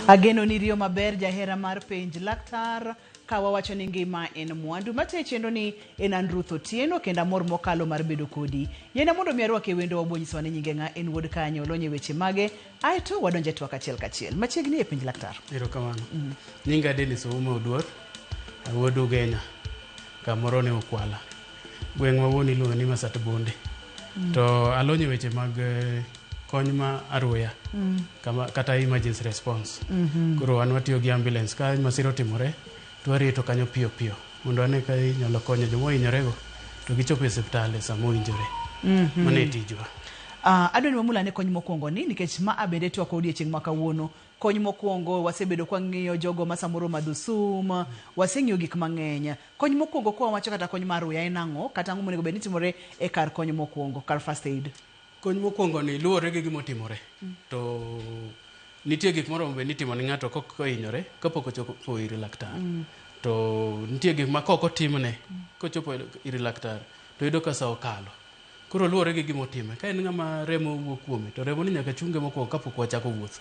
Ageno ni riyo maber jahera mar penj laktar ka wawacho ni ngima en mwandu. Mate chenro ni en an Ruth Otieno kendo amor mokalo mar bedo kodi. Yiena mondo mi arwaki e wendo wabwo nyisowa ni nyinge ng'a en wuod kanye olony e weche mage aeto wadonje twak achiel kachiel. Machiegni e penj laktar. Erokamano. Nyinga Dennis Ouma Oduor, wuod Ugenya, kamoro ne Okwala. Gweng' ma wuon iluongo ni Masat Bonde. To alony e weche mag kony ma aruya kama, kata emergency response. Koro wan watiyo gi ambulance ka masira otimore to warito kanyo piyo piyo mondo wane ka inyalo konyo joma ohinyorego to gichopo e osiptal e sama owinjore. Mano e tijwa. Adwa ni wamul ane kony mokwongo ni nikech ma a bende twak odiechieng' ma kawuono. Kony mokwongo wasebedo kwang'iyo jogo ma samoro madho sum, waseng'iyo gik mang'eny. Kony mokwongo kwa wacho kata kony mar ruya en ang'o kata ang'o monego bed ni timore e kar kony mokwongo, kar first aid? Kony mokwongo ni luwore gi gima otimore. To nitie gik moromo bed ni itimo ne ng'ato kohinyore kapok ochopo ir laktar. To nitie gik ma kok otimne kochopo ir laktar to yudo ka sa okalo. Koro luwore gi gima otime. Ka en ng'ama remo wuok kuome to remo ni nyaka chunge mokwongo kapok wachako wuoth.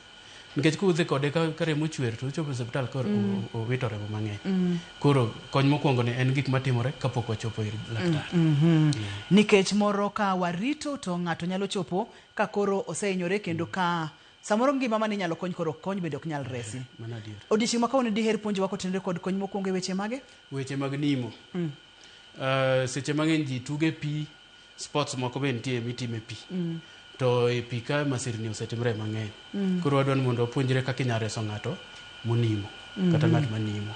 Nikech kudhi kode ka remo chwer to ochopo e osiptal ka owito remo mang'eny. Koro kony mokwongo ni en gik matimore kapok wachopo ir laktar. Nikech moro ka warito to ng'ato nyalo chopo ka koro osehinyore kendo ka samoro ngima mane inyalo kony koro ok kony bende ok nyal resi. Mano adier. Odiechieng' ma kawuono diher puonjowa kotenore kod kony mokwongo e weche mage? Weche mag nimo. Seche mang'eny ji tuge pi, sports moko be nitie mitime pi. To e pi ka masirni osetimre mang'eny. Koro wadwa ni mondo wapuonjre kaka inyalo reso ng'ato monimo kata ng'at manimo.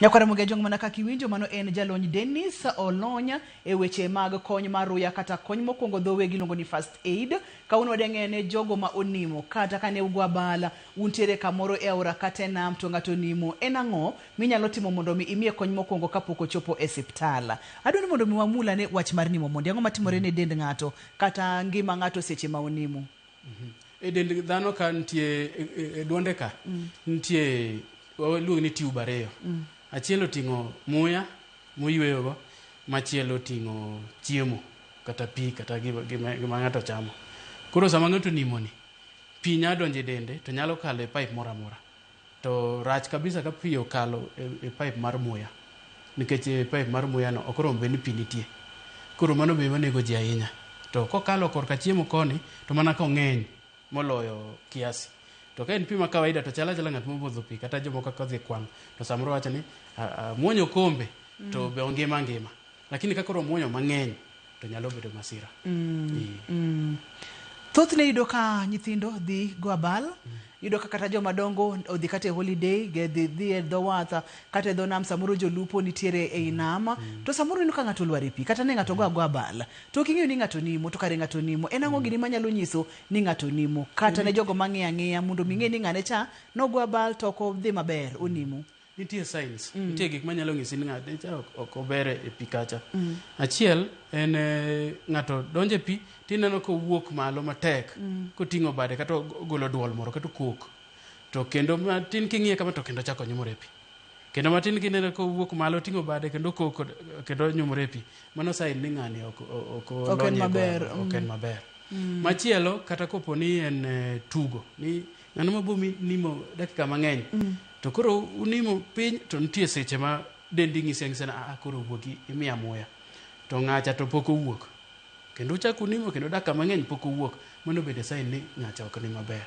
Nyakwara Ramogi Ajwang' mana kaka iwinjo mano en jalony Dennis Olony e weche mag kony mar ruya kata kony mokwongo dho wegi iluongo ni first aid. Kawuono wadwa ng'eyo ne jogo ma onimo kata kane ugo abal untiere kamoro e aora kata e nam to ng'ato onimo en ang'o minyalo timo mondo mi imiye kony mokwongo kapok ochopo e siptal. Adwa ni mondo mi wamul ane wach mar nimo mondi. Ang'o matimore ne dend ng'ato kata ngima ng'ato seche ma onimo? E dend dhano ka nitie e duonde ka nitie waluongo ni tube ariyo. Achiel oting'o muya moyweyogo, machielo oting'o chiemo kata pi kata gima ng'ato chamo. Koro sama ng'ato onimo ni, pi nyalo donjo e dende to nyalo kalo e pipe moro amora. To rach kabisa ka pi okalo e pipe mar muya. Nikech e pipe mar muya no ok oromo bed ni pi nitie. Koro mano be ema ji ahinya. To kokalo korka chiemo koni to mana kong'eny moloyo kiasi. To ka en pi ma kawaida to chal achala ng'at momodho pi kata jomoko kodhi kwang' to samoro wacho ni amuonyo okombe to be ongima ngima. Lakini ka koro omuonyo mang'eny to nyalo bedo masira. Thothne iyudo ka nyithindo dhi go abal, iyudo ka kata joma dongo odhi kata e holiday, dhi e dho wath kata e dho nam, samoro jolupo nitiere ei nam, to samoro ineno ka ng'ato olwar e pi, kata ne ng'ato go ago abal, to ok ing'eyo ni ng'ato nimo, to kare ng'ato nimo. En ang'o gini manyalo nyiso ni ng'ato nimo? Kata ne jogo mang'iyo ang'iya mondo mi ing'e ni ng'ane cha nogo abal to ok odhi maber, onimo. Nitie signs, nitie gik manyalo nyisi ni ng'ato cha ok ober e pi kacha. Achiel en ng'ato donjo e pi tineno kowuok malo matek koting'o bade kata ogolo duol moro kata okok. To kendo matin king'iye kama to kendo ochako onyumore e pi. Kendo matin kineno kowuok malo oting'o bade kendo okok kendo onyumore e pi. Mano sign ni ng'ani ok Ok en olony e maber. Ok en maber. Machielo kata kopo ni en tugo ni ng'ano ma bo nimo dakika mang'eny to koro unimo piny to nitie seche ma dendi ng'isi ang'isa ni a koro wuogi imiya muya to ng'acha to pok owuok kendo uchako unimo kendo dakika mang'eny pok owuok mano bende sign ni ng'acha ok ni maber.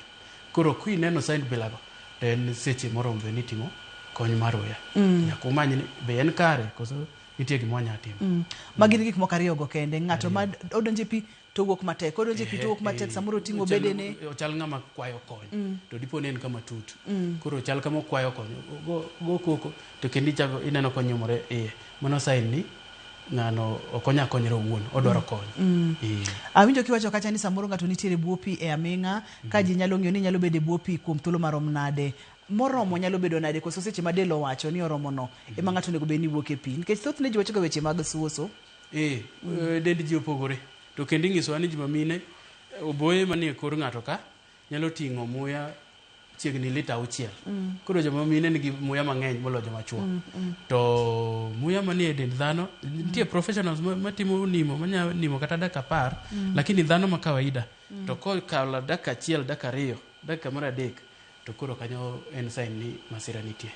Koro kineno sign bilago to en seche moromo bed ni itimo kony mar ruya. Nyaka umany ni be en kare koso nitie gima wanyalo timo. Magi gin gik moko ariyo go kende. Ng'ato ma odonjo e pi to wuok matek, odonjo e pi to wuok matek, samoro oting'o bedene. Ochal ng'ama kwayo kony to dipo ni en kama tut. Koro ochal kama okwayo kony, go koko to kendo ichako ineno konyumore iye. Mano sign ni ng'ano ok onyal konyore owuon, odwaro kony. Awinjo kiwacho kacha ni samoro ng'ato nitiere e bwo pi e aming'a, ka ji nyalo ng'eyo ni nyalo bedo e bwo pi kuom thuolo marom nade. Moromo nyalo bedo nade koso seche ma del owacho ni oromo no ema ng'ato onego bed ni wuok e pi. Nikech thothne ji wacho ga weche mag suoso. Dend ji opogore. To kendo inyisowa ni ji mamine oboye manie kor ng'ato ka nyalo ting'o muya chiegni lita 6. Koro joma mine nigi muya mang'eny moloyo joma chuo. To muya manie dend dhano nitie professionals matimo nimo manya nimo kata dakika 10 lakini dhano ma kawaida to kokalo dakika 1, dakika 2, dakika mar 3 To koro kanyo en sign ni masira nitie.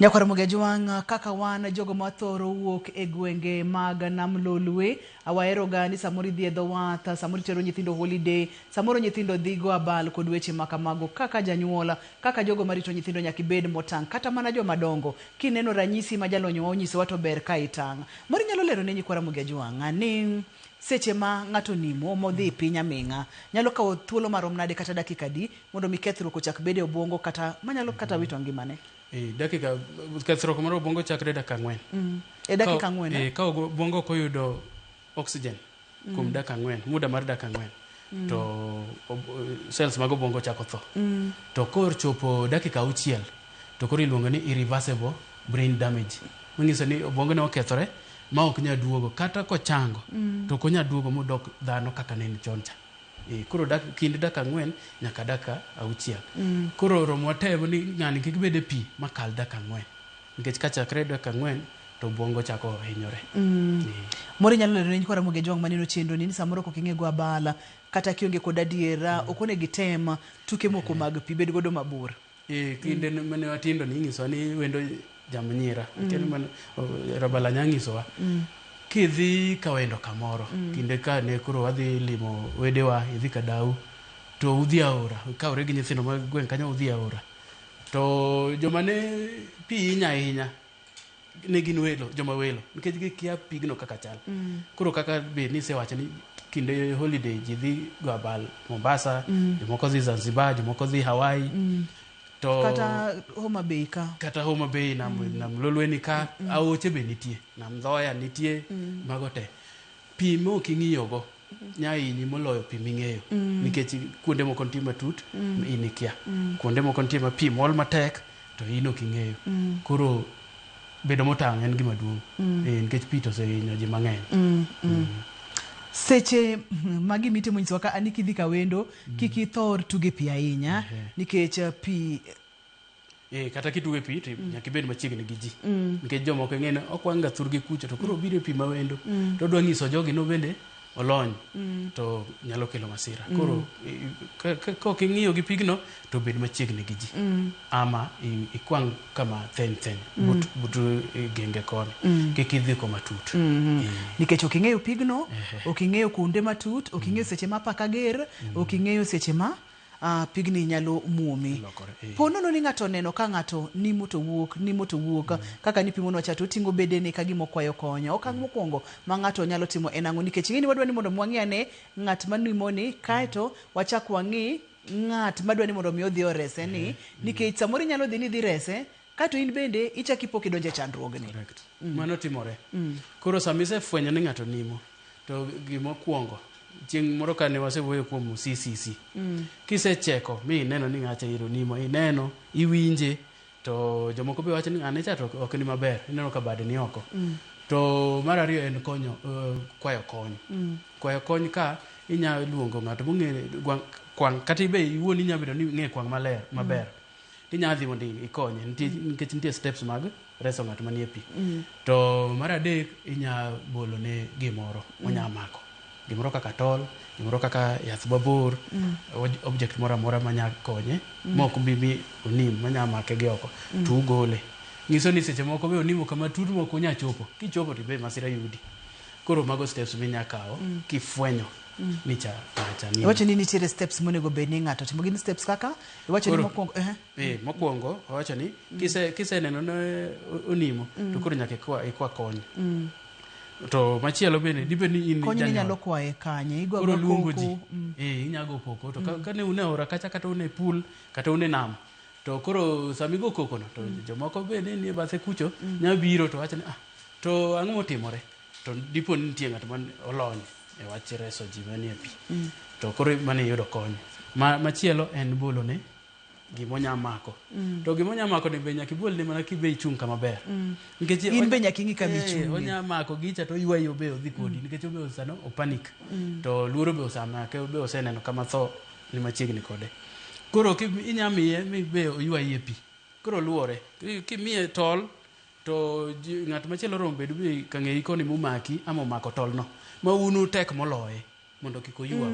Nyakwar Mugejwang', kaka wan jogo mathoro wuok e gwenge mag Nam Lolwe, waheroga ni samoro idhi e dho wath, samoro itero nyithindo holiday, samoro nyithindo dhi go abal kod weche makamago. Kaka janyuol, kaka jogo marito nyithindo nyaka ibed motang', kata mana joma dongo. Kineno ranyisi ma jalonywa onyisowa to ber ka itang'. Moro inyalo lero ne nyikwa Ramogi Ajwang' ni seche ma ng'ato nimo modhi piny aming'a, nyalo kawo thuolo marom nade kata dakika adi mondo mi kethruok ochak bede e obwongo kata manyalo kata wito ngimane? Dakika kethruok mar obwongo chakre dakika 4. E dakika 4? Ka obwongo ok oyudo oxygen kuom dakika 4, muda mar dakika 4, to cells mag obwongo chako tho. To kor chopo dakika 6 to koro iluongo ni irreversible brain damage. Manyiso ni obwongo ne okethore ma ok nyal duogo kata kochango to ok onyal duogo modok dhano kaka ne en chon cha. Koro kind dakika 4 nyaka dakika 6. Koro romo watem ni ng'ani kik bed e pi makal dakika 4. Nikech kachakre dakika 4 to obwongo chako hinyore. Moro inyalo lero ne nyikwa Ramogi Ajwang' maneno chenro ni samoro ok ing'e go abala kata kionge kod adiera ok onego item tuke moko mag pi, bed godo mabor. Kinde mane watindo ni inyisowa ni wendo jamnyira. Akia ni mano Rabala nya nyisowa. Kidhi ka wendo kamoro, kinde ka ne koro wadhi limo wedewa, idhi ka dau, to udhi aora, ikawre gi nyithindo mag gweng' kanyo udhi aora. To joma ne pi hinyo ahinya ne gin welo, joma welo, nikech gikia pigno kaka chal. Koro kaka be nisewacho ni kinde holiday ji dhi go abal Mombasa, jomoko dhi Zanzibar, jomoko dhi Hawaii. To kata Homa Bay ka. Kata Homa Bay, nam Lolwe ni ka, aoche be nitie, nam Dhoya nitie, mago te. Pi ma ok ing'iyogo nya hinyi moloyo pi ming'eyo. Nikech kuonde moko nitie matut, in ikia. Kuonde moko nitie ma pi mol matek, to in ok ing'eyo. Koro bedo motang' en gima duong'. Nikech pi to osehinyo ji mang'eny. Seche magi mitimo nyisowa ka ani kidhi ka wendo, kik ithor tuge pi ahinya, nikech pi Kata kitugo e pi to nyaka ibed machiegni gi ji. Nikech jomoko ing'e ni okwang' ga thurgi kucho to koro obiro e pi ma wendo. To odwa nyiso jogi no bende olony to nyalo kelo masira. Koro kok ing'iyo gi pigno to bed machiegni gi ji. Ama ikwang' kama theny theny but genge koni. Kik idhi koma tut. Nikech ok ing'eyo pigno, ok ing'eyo kuonde matut, ok ing'eyo seche ma paka ger, ok ing'eyo seche ma pigni nyalo muomi. Po nono ni ng'ato oneno ka ng'ato nimo to wuok, nimo to wuok, kaka nipimonwa cha to oting'o bedene ka gima okwayo konyo. Okang' mokwongo ma ng'ato nyalo timo en ang'o? Nikech ing'e ni wadwa ni mondo wang'i ane ng'at manimo ni, kaeto wachak wang'i ng'at madwa ni mondo mi odhi orese ni, nikech samoro inyalo dhi ni idhi rese, kaeto in bende ichak ipo kidonjo e chandruogni. Correct. Mano timore. Koro sama isefwenyo ni ng'ato nimo, to gimokwongo, chieng' moro kane wasewuoyo kuom CCC. Kisecheko mi ineno ni ng'acha iro nimo, ineno, iwinje, to jomoko be wacho ni ng'ane cha to ok ni maber, ineno ka bade ni oko. To mar ariyo en konyo, kwayo kony. Kwayo kony ka inyalo luongo ng'ato mong'e kwang', kata ibe iwuon inyalo bedo ni ing'e kwang' maler, maber. Inyalo dhi mondo ikonye, nikech nitie steps mag reso ng'at manie pi. To mar adek inyalo bolo ne gimoro onya mako. Gimoro kaka tol, gimoro kaka yath mabor, object moro amora manya konye, ma ok bi mi onim, manya make gi oko, to ugole. Nyiso ni seche moko be onimo kama tut ma ok unyal chopo. Kichopo to be masira yudi. Koro mago steps minya kawo kifwenyo ni cha cha nimo. Iwacho ni nitiere steps monego bed ni ng'ato timo. Gin steps kaka? Iwacho ni mokwongo, Mokwongo owacho ni kiseneno ne onimo, to koro nyaka ikwa kony. To machielo bende dibed ni in Kony ni nyalo kwaye kanye? Igo Koro agoya luongo koko. ji. Inya go koko. To ka ne un e aora kacha kata un e pool kata un e nam, to koro sama igo koko no, to jomoko bende nie bathe kucho nya biro to wacho ni, to ang'o motimore? To dipo ni nitie ng'at ma olony e wach reso ji manie pi. To koro mano iyudo kony. Machielo en bolo ne gima onya mako. To gima onya mako ni be nyaka ibol ne mana kibe ichung' kama ber. Nikech In be nyaka ing'i kama ichung'ie. Onya mako gicha to oywayi obe odhi kodi, nikech obe sano o panic. To luoro be osemake, obe oseneno kama tho ni machiegni kode. Koro inya miye mi be oywayi e pi. Koro luore. Kimiye tol to ng'at machielo romo bed be ka ng'eyi koni momaki ama omako tolno. Ma un utek moloye. mondo kik oywau.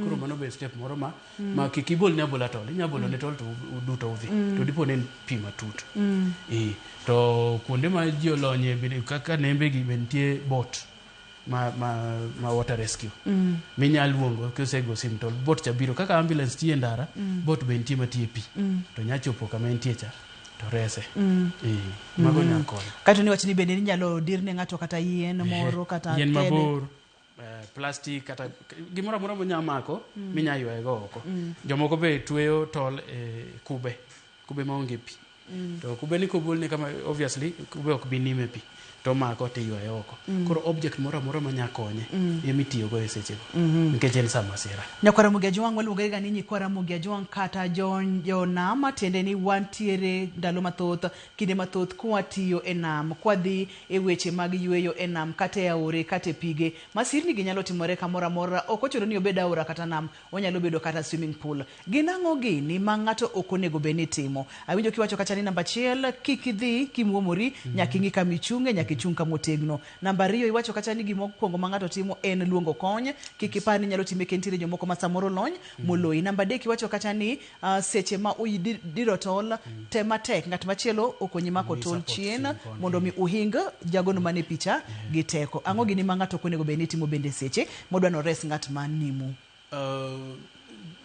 Koro mano be step moro ma kik ibol ne abola tol, inya bolo ne tol to uduto udhi to dipo ne en pi matut. To kuonde ma ji olonye bende kaka nembe gi be nitie boat ma water rescue minya luongo kisego sim to boat cha biro kaka ambulance tiyo e ndara. Boat be nitie matiyo e pi to nya chopo kama entie cha to rese. Mago nya konyo. Kato ni wach ni bende inyalo dirne ng'ato kata yien moro kata yien kede. Mabor, plastic kata gimoro amora monya mako minya ywaye go oko. Jomoko be tweyo tol e kube, kube maonge pi to kube ni kobolne kama, obviously kube ok bi nimo e pi to mako to iywaye oko. Koro object moro amora manya konye emitiyogo e sechego nikech en sa masira. Nyakwa Ramogi Ajwang', waluongore ga ni nyikwa Ramogi Ajwang' kata jonam, tiende ni wantiere ndalo mathoth, kinde mathoth kwatiyo e nam, kwadhi e weche mag yweyo e nam kata e aore kata e pige. Masirni gi nyalo timore kamoro amora, ok ochuno ni obed aora kata nam, onyalo bedo kata swimming pool. Gin ang'o gini ma ng'ato ok onego bed ni timo? Awinjo kiwacho kacha ni namba achiel, kik idhi kimuomori, nyaka ing'i kama ichung'e, nyaka ichung' kama otegno. Namba ariyo, iwacho kacha ni gimokwongo ma ng'ato timo en luongo kony, kik ipar ni inyalo time kendo nitiere jomoko ma samoro lony moloyi. Namba adek, iwacho kacha ni seche ma diro tol, tem matek, ng'at machielo okonyi mako Miyi tol support chien chien koni. Mondo mi uhing jagono mane picha gi teko. Ang'o gini ma ng'ato ok onego bed ni timo bende seche modwa nores ng'at ma nimo?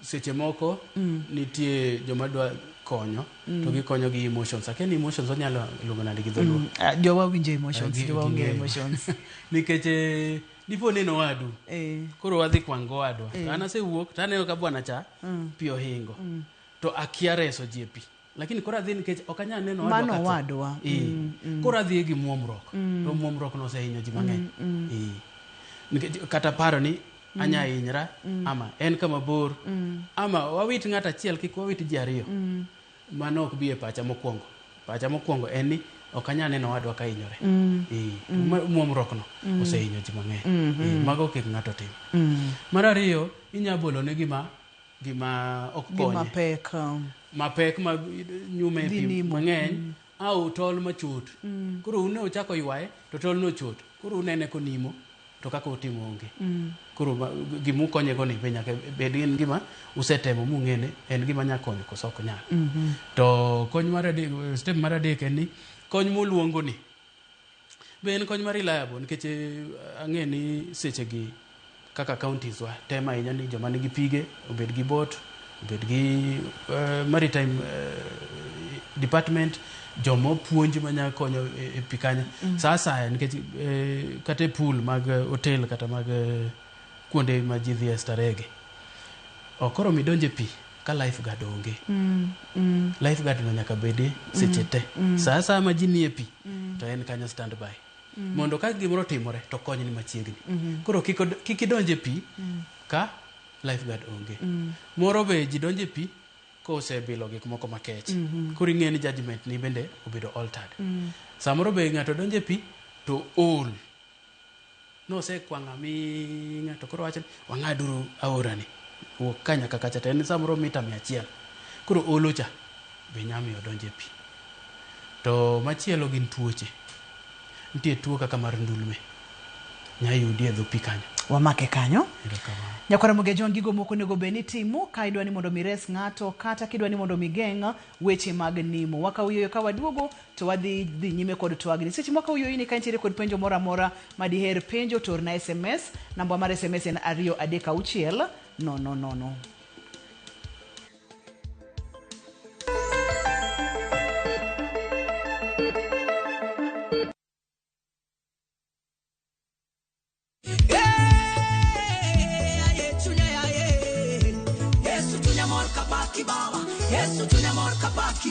Seche moko nitie joma dwa konyo to gikonyo gi emotions. Akia ni emotions onyalo luongo nade gi dholuo. Jowa winjo emotions, jowa ong'eyo ging'eyo. emotions. Nikech dipo neno wadu koro wadhi kwang' gowadwa to an asewuok to aneno ka bwana cha pi ohingo to akia reso ji e pi, lakini koro adhi nikech ok anyal neno owadwa Mano ka tho. owadwa. Koro adhi gi muomruok to muomruok no osehinyo ji mang'eny. Nikech kata paro ni anya hinyra ama en kama bor ama wawit ng'at achiel, kik wawit ji ariyo, mano ok bi e pacha mokwongo. Pacha mokwongo en ni ok anyal neno owadwa ka hinyore. Muomruok no osehinyo ji mang'eny. Mago kik ng'ato tim. Mar ariyo, inya bolone gima ok Gima konye pek. Mapek ma nyume e Dhi pi nimo. mang'eny au tol machot. Koro un ne uchako ywaye to tol nochot, koro unene konimo to kaka utimo onge. Koro gimukonyego ni be nyaka bed en gima usetemo mung'e ni en gima nya konyo koso ok nyal. To kony mar adek, step mar adek en ni kony muluongo ni be en kony ma reliable, nikech ang'e ni sechegi kaka counties wa tem ahinya ni joma nigi pige obed gi boat, obed gi maritime department, joma opuonj manya konyo e pi kanyo sa asaya, nikech kata e pool mag hotel kata mag kuonde ma ji dhiye starege ok koro midonje pi ka lifeguard onge. Lifeguard no nyaka bede seche te, sa asaya ma ji nie pi to en kanyo stand by mondo ka gimoro otimore to kony ni machiegni. Koro kik idonj e pi ka lifeguard onge. Moro be ji donjo e pi kosebilo gik moko makech, koro ing'e ni judgment ni bende obedo altered. Samoro be ng'ato donjo e pi to ol nosekwang'o aming'a to koro wacho ni wang'aduru aorani wuok ka nyaka kacha to en samoro mita 100, koro olo cha be nya miyo donjo e pi. To machielo gin tuoche. Nitie tuo kaka mar ndulme nya yudi e dho pi kanyo. Wamake kanyo. Erokamano. Nyakwara Mogejon, gigo moko onego bed ni timo ka idwa ni mondo mi res ng'ato kata kidwa ni mondo mi geng' weche mag nimo. Wakawo yueyo, ka waduogo to wadhi dhi nyime kod twagni. Seche moko yueyo ni ka nitiere kod penjo moro amora ma diher penjo, to orna SMS. Namba mar SMS en 236 000. Yesu chunya mor kapaki baba, Yesu chunya mor kapaki,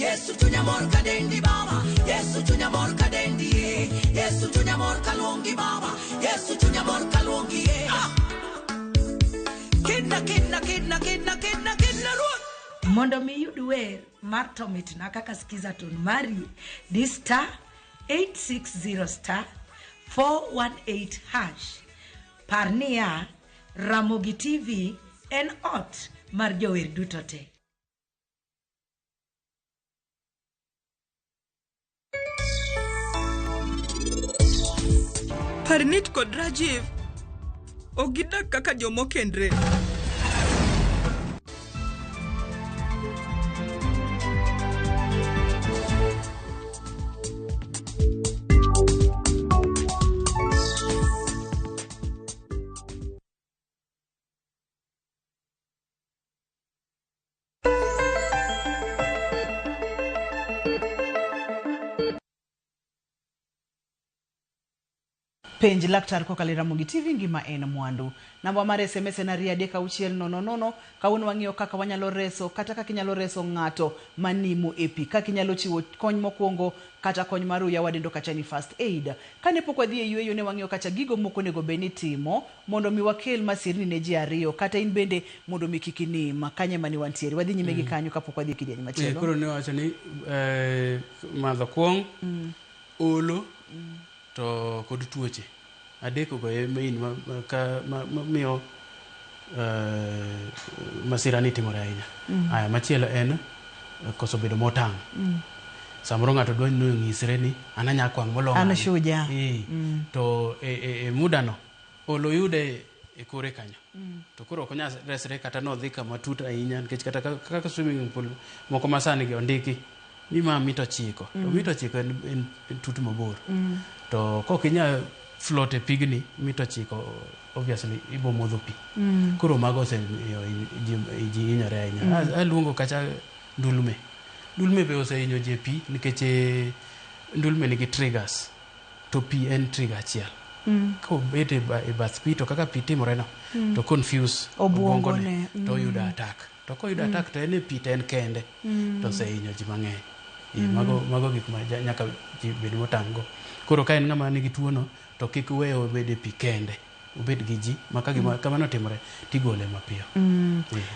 Yesu chunya mor kadendi baba, Yesu chunya mor kadendi, Yesu chunya mor kaluongi baba, Yesu chunya mor kaluongi. Ah! Kidna kidna kidna kidna kidna kidna ruoth. Mondo mi iyud wer mar To Mitna kaka skiza tune mari, di *860*418#. Par niya, Ramogi TV en ot mar jower duto te. Parnit kod Rajiv. Ok gidak kaka jomokendre. Penj laktar kokalo e Ramogi TV ngima en mwandu. Namba mar SMS en 23600. Kawuono wang'iyo kaka wanyalo reso kata kaka inyalo reso ng'ato manimo e pi, kaka inyalo chiwo kony mokwongo kata kony mar uya wadendo kacha ni first aid. Kane pok wadhi e yueyo ne wang'iyo kacha gigo moko onego bed ni itimo mondo mi wakel masirni ne ji ariyo kata in bende mondo mi kik inim. Kanye mane wantiere? Wadhi nyime gi kanyo kapok wadhi e kidieny machielo. Koro ne wacho ni madho kuong', olo to kod tuoche adek go e main ma miyo masira ni timore ahinya. Aya, machielo en koso bedo motang'. Samoro ng'ato dwa ni onyisre ni an anya kwang' molo An ng'ane. shujaa. To e muda no olo yude e kore kanyo to koro ok onyal resre kata nodhi kama tut ahinya, nikech kata kaka swimming pool moko ma sani gi ondiki ni ma mita 9 to mita 9 en tut mabor, to kok inyal float e pigni mita 9, obviously ibo modho pi. Koro mago osemiyo ji hinyore ahinya. Aluongo kacha ndulme. Ndulme be osehinyo ji e pi nikech ndulme nigi triggers, to pi en trigger achiel. Kobet e bath pi to kaka pi timore no to confuse Obwongone, obwongone to oyudo attack, to koyudo attack to en e pi to en kende to osehinyo ji mang'eny. Mago gik ma nyaka ji bed motang' go. Koro ka en ng'ama nigi tuono to kik weye obed e pi kende, obed gi ji ma ka gima kamano otimore tigole mapiyo.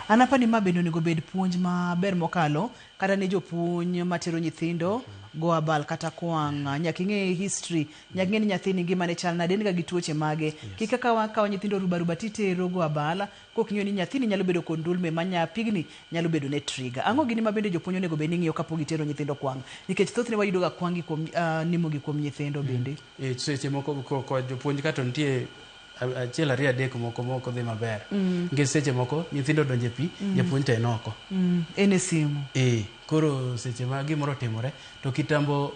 An apani ma bende onego bed puonj maber mokalo kata ne jopuonj matero nyithindo go abal kata kwang'. Nyaka ing'e history, nyaka ing'e ni nyathini ngimane chal nade, en ga gi tuoche mage. Kik kaka wakawo nyithindo ruba ruba titero go abal kok ing'eyo ni nyathini nyalo bedo kod ndulme manya pigni nyalo bedo ne trigger. Ang'o gini ma bende jopuonj onego bed ni ng'iyo kapok gitero nyithindo kwang'? Nikech thothne wayudo ga kwang' gi kuom nimo gi kuom nyithindo bende. Seche moko ko jopuonj ka to nitie achiel, ariyo, adek moko mok odhi maber, nikech seche moko nyithindo donjo e pi, japuonj to en oko. En e simu. Koro seche ma gimoro otimore to kitambo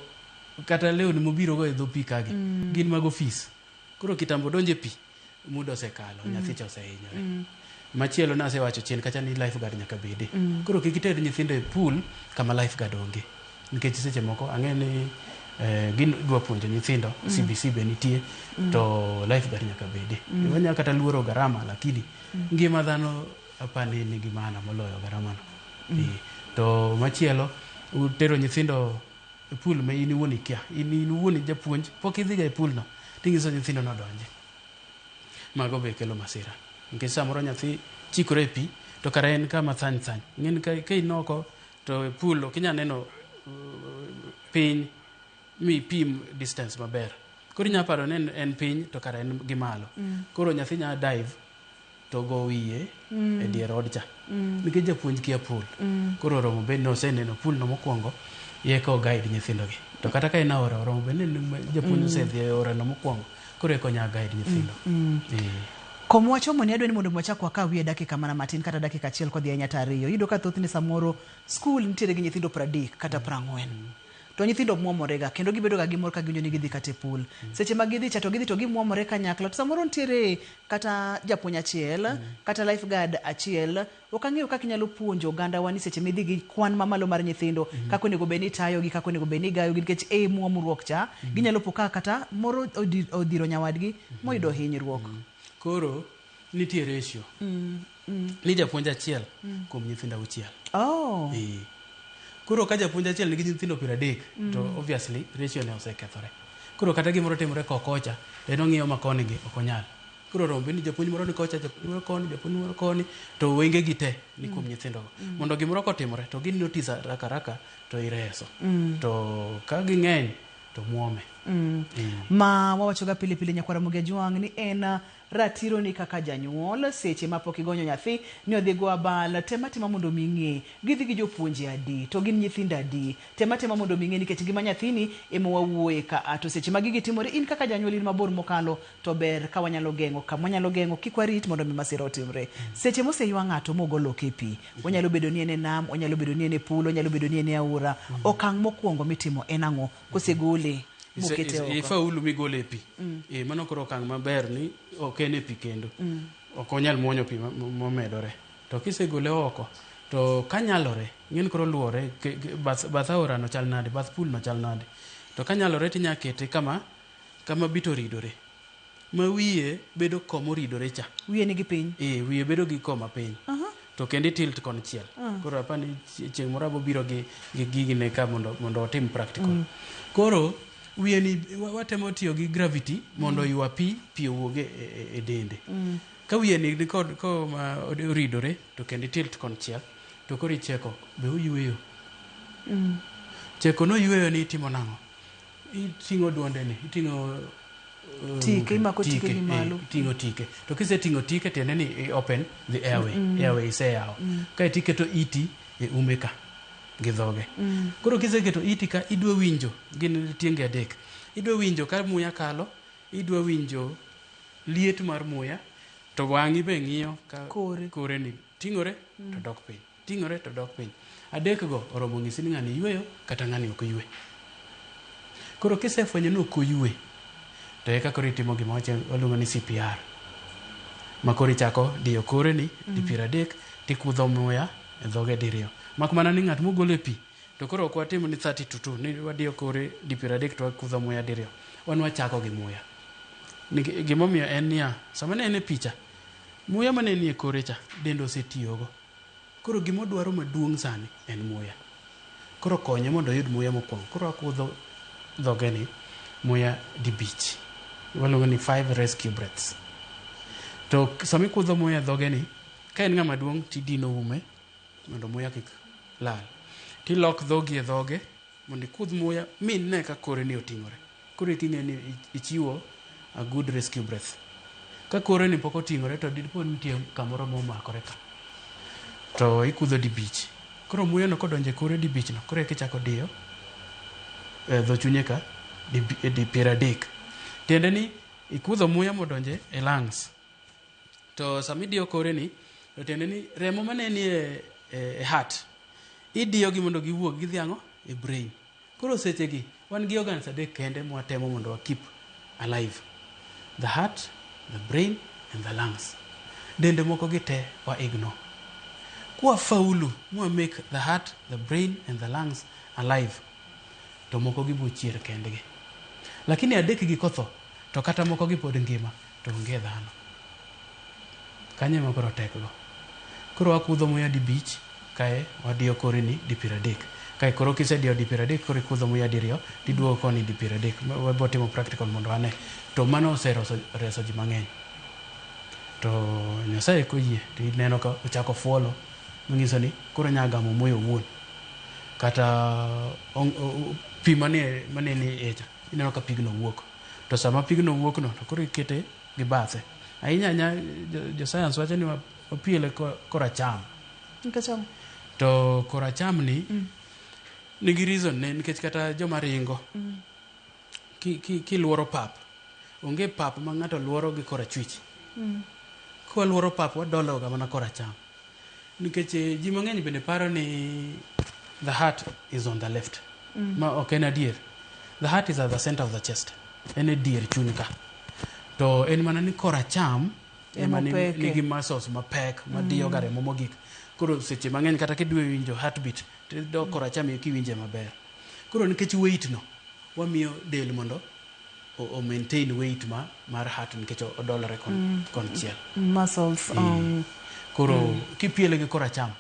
kata lewni mobirogo e dho pi kagi gin mag ofis, koro kitambo donjo e pi, muda osekalo, nyathi cha osehinyore. Machielo nasewacho chien kacha ni lifeguard nyaka bede. Koro kik iter nyithindo e pool kama lifeguard onge, nikech seche moko ang'e ni gin dwa puonjo nyithindo CBC be nitie to lifeguard nyaka bede. Wanyalo kata luoro garama, lakini ngima dhano apani nigi maana moloyo garama no. To machielo, utero nyithindo e pool ma in iwuon ikia, in iwuon japuonj pok idhiga e pool no, tinyiso nyithindo nodonje. Mago be kelo masira, nikech samoro nyathi chikore e pi to kara en kama thany thany. Ing'eni ka in oko to e pool ok inyal neno piny mipim distance maber, koro inyalo paro ni en piny to kara en gi malo. Koro nyathi nyalo dive to go wiye e dier od cha nikech japuonj kia pool. Koro oromo bed ni oseneno pool no mokwongo eka o guide nyithindo gi. To kata ka en aora, oromo bed ni japuonj osedhi e aora no mokwongo, koro eka onya guide nyithindo. Kom wachomo ni adwa ni mondo wachak wakawie dakika mana matin kata dakika achiel kodhi ahinya to ariyo. Iyudo ka thothne samoro skul nitiere gi nyithindo 30 kata 40. To nyithindo muomore ga kendo gibedo ga gi mor ka giwinjo ni gidhi kata e pool. Seche ma gidhi cha to gidhi to gimuomore kanyakla. To samoro nitiere kata japuonj achiel kata lifeguard achiel. Ok ang'eyo kaka inyalo puonjo oganda wa ni seche midhi gi kwan mamalo mar nyithindo kaka onego bed ni itayogi, kaka onego bed ni igayogi, nikech e muomruok cha ginyalo po ka kata moro odhiro nyawadgi moyudo hinyruok. Koro nitie ratio ni japuonj achiel kuom nyithindo 6. Koro ka japuonj achiel nigi nyithindo 30 to obviously ratio ne osekethore. Koro kata gimoro timore kokocha to en ong'iyo ma koni gi ok onyal. Koro oromo bed ni japuonj moro ni kocha, japuonj moro koni, japuonj moro koni, to wenge gi te ni kuom nyithindogo. Mondo gimoro kotimore to gin notice haraka haraka to ireso. To ka ging'eny to muome. Ma wawachoga pile pile nyakwara Ramogi Ajwang' ni en ratiro ni kaka janyuol seche ma pok igonyo nyathi ni odhi go abal, tem atima mondo mi ing'e gidhi gi jopuonje adi to gin nyithindo adi. Tem atima mondo mi ing'e nikech ngima nyathini ema wawuoye ka a to seche ma gigi timore in kaka janyuol in mabor mokalo to ber ka wanyalo geng'o kama wanyalo geng'o kik warit mondo mi masira otimre. Seche moseywa ng'ato mogol oko e pi, onyalo bedo ni en e nam, onyalo bedo ni en e pool, onyalo bedo ni en e aora. Okang' mokwongo mitimo en ang'o kosegole mokete oko? Ifaulu migole e pi. Mano koro okang' maber ni ok en e pi kendo. Ok onyal muonyo pi momedore. To kisegole oko, to kanyalore, ing'eni koro luwore, bath aora no chal nade, bath pool no chal nade. To kanyalore tinya kete kama bit oridore. Ma wiye bedo komoridore cha. Wiye nigi piny. Wiye bedo gi koma piny. To kendo itilt konchiel. Koro apani chieng' moro abo biro gi gigine ka mondo otim practical. Koro wiye ni watemo tiyo gi gravity mondo oywa pi, pi owuog e dende. Ka wiye ni kod koma oridore to kendo itilt konchiel to koro icheko be oyweyo. Cheko noyweyo ni itimo nang'o? Iting'o duonde ni, iting'o Tike, imako tike gi malo. Iting'o tike. To kiseting'o tike tiende ni i open the airway. Airway iseyawo. Kaeto iketo iti e ume ka gi dhoge. Koro kiseketo iti ka idwa winjo gin tienge adek. Idwa winjo ka muya kalo, idwa winjo liet mar muya, to wang'i be ng'iyo ka Kore. Kore ni ting'ore to dok piny. Ting'ore to dok piny. Adek go oromo nyisi ni ng'ani yweyo kata ng'ani ok ywe. Koro kisefwenyo ni ok oywe, to eka koro itimo gima waluongo ni CPR. Ma koro ichako diyo kore ni di 30 tikudho muya e dhoge diriyo. Mak mana ni ng'at mogol e pi, to koro ok watim ni 30 to 2, ni wadiyo kore di 30 to wakudho muya diriyo. Wan wachako gi muya. Gimomiyo en niya, sama ne en e picha, muya mane nie kore cha, dende osetiyogo. Koro gimodwaro maduong' sani en muya. Koro konye mondo oyud muya mokwongo. Koro akudho dhoge ni muya dibich. Waluongo ni 5 rescue breaths. To sama ikudho muya e dhoge ni, ka en ng'ama duong' tidino ume mondo muya kik lal. Tilok dhogi e dhoge mondo ikudh muya mine ka kore ni oting'ore. Koro eka ing'e ni ichiwo a good rescue breath. Ka kore ni pok oting'ore to dipo ni nitie kamoro momakore ka. To ikudho dibich. Koro muya no kodonjo e kore dibich no, koro eka ichako diyo dho chunye ka di 30. Tiende ni ikudho muya modonje e lungs. To sama idiyo kore ni, to tiende ni remo mane ni e heart, idiyo gi mondo giwuog gidhi ang'o? E brain. Koro seche gi, wan gi organs adek kende mwatemo mondo wa keep alive. The heart, the brain, and the lungs. Dende moko gi te wa ignore. Kwa faulu, mwa make the heart, the brain, and the lungs alive, to moko gi bo chier kendgi. Lakini adek gi kotho, to kata moko gi pod ngima, to onge dhano. Kanyo ema koro tek go. Koro wakudho muya dibich, kae wadiyo kore ni di 30. Kae koro kisediyo di 30, koro ikudho muya diriyo, tiduogo koni di 30. Wabo timo practical mondo wane. To mano osereso reso ji mang'eny. To Nyasaye koyie, to ineno ka ochako fuolo, manyiso ni koro onya gamo muya owuon. Kata pi mane ni e iye cha, ineno ka pigno wuok. To sama pigno wuok no, to koro ikete gi bathe. Ahinya ahinya jo science wacho ni wapiele koracham. Nikech ang'o? To koracham ni nigi reason ne nikech kata joma ringo kiluoro pap, onge pap ma ng'ato luoro gi korachwich. Kwaluoro pap wadolo ga mana koracham. Nikech ji mang'eny bende paro ni the heart is on the left. Ma ok en adier. The heart is at the center of the chest. En e dier chuny ka. To en mana ni koracham ema Ema nigi muscles mapek madiyo ga remo mogik. Koro seche mang'eny kata kidwa winjo heartbeat, tidok koracham eka iwinje maber. Koro nikech weight no, wamiyo del mondo o maintain weight mar heart nikech odolore konchiel. Muscles. Koro kipiele gi koracham,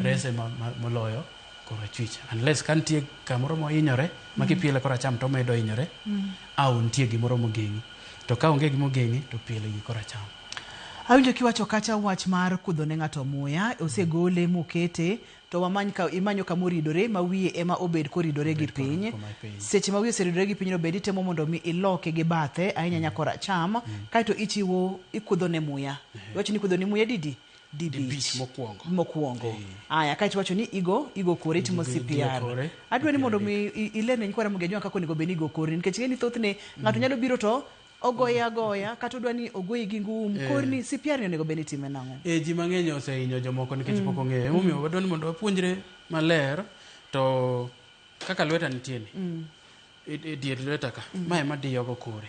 rese moloyo korachwich. Unless ka nitie kamoro mohinyore, ma kipiele koracham to omedo hinyore, au nitie gimoro mogeng'i. To ka onge gima ogeng'i, to piele gi koracham. Awinjo kiwacho kacha wach mar kudho ne ng'ato muya, osegole mokete to wamany ka imanyo kama oridore ma wiye ema obed koridore gi piny. Koma piny. Seche ma wiye oseridore gi pinyno bende itemo mondo mi iloke gi bathe ahinya nyaka koracham, kaeto ichiwo ikudho ne muya. Iwacho ni ikudho ne muya didi? Dibich. Dibich mokwongo. Mokwongo. Aya, kaeto iwacho ni igo igo kore itimo Igo- idiyo CPR. kore, Adwa ni mondo piero mi ilerne nyikwa Ramogi Ajwang' kaka onego bed ni igo kori nikech ing'e ni thothne ng'ato nyalo biro to ogoye agoya kata odwa ni ogoyi gi ngum korni CPR ni onego bed ni itime nang'o? E, ji mang'eny osehinyo jomoko nikech pok ong'eyo. Emomiyo wadwa ni mondo wapuonjre maler to kaka lweta nitie ni e dier lweta ka ma ema diyogo kore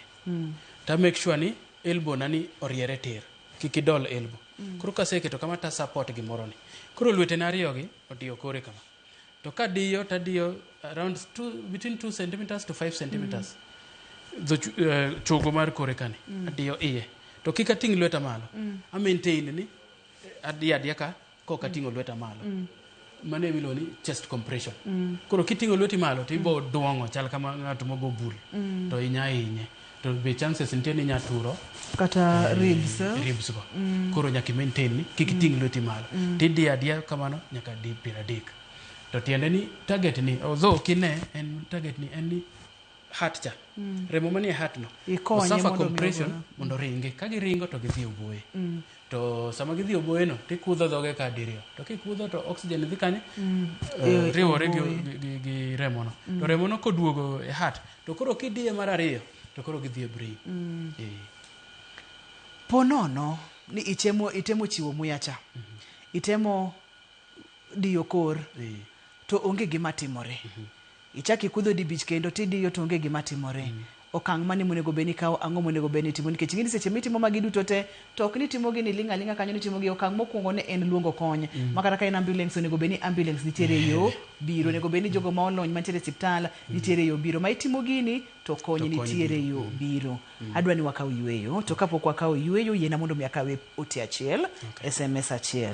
ta make sure ni elbow na ni oriere tir kik idol elbow koro kaseketo kama ta support gimoro ni koro lwetena ariyo gi odiyo kore kama to kadiyo tadiyo around between 2 centimeters to 5 centimeters dho chogo mar kore kani adiyo iye to kik ating' lweta malo a maintain ni adiyo adiya ka kok ating'o lweta malo mano emiluongo ni chest compression koro kiting'o lweti malo to ibo duong'o chal kama ng'ato mogo bul to inya hinye to be chances nitie ni inya turo Kata ribs. Ribs go koro nyaka i maintain ni kik iting' lweti malo tidiyo adiya kamano nyaka di 30 to tiende ni target ni although kine en target ni en ni heart cha remo manie heart no Ikonye osuffer mondo mi compression ogol. mondo ringi ka giringo to gidhi oboye to sama gidhi oboye no tikudho dhoge ka diriyo to kikudho to oxygen dhi kanye riwore gi remono to remono koduogo e heart to koro kidiye mar ariyo to koro gidhi e brain Po nono ni itemo chiwo muya cha. Itemo diyo kor to onge gima timore. Ichak ikudho dibich kendo tidiyo to onge gima timore. Okang' mane monego bed ni ikawo ang'o monego bed ni itimo nikech ing'e ni seche mitimo magi duto te to ok ni itimo gi ni ling' aling'a kanyo ni itimo gi okang' mokwongo ne en luongo kony ma kata ka en ambulance onego bed ni ambulance nitiere e yo biro onego bed ni jogo ma olony mantiere e osiptal nitiere e yo biro ma itimo gini to kony nitiere e yo biro. Adwa ni wakaw yueyo to kapok wakawo yueyo yiena mondo mi akawe ote achiel SMS achiel.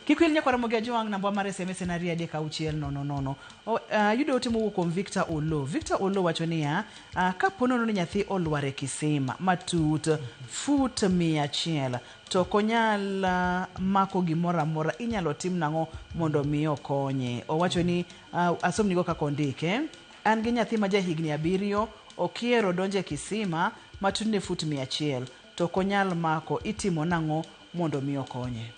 Kik wil nyakwar Ramogi Ajwang' namba mar SMS en 2 3 6 0 0. Ayudo ote mowuok kuom Victor Olo. Victor Olo wacho niya, kapo nono ni nyathi olwar e kisima matut fut 100 to ok onyal mako gimoro amora, inyalo tim nang'o mondo mi okonye? Owacho ni asomnigo kaka ondike. An gi nyathi ma jahigni 7 okiero donjo e kisima matutne fut 100 to ok onyal mako, itimo nang'o mondo mi okonye?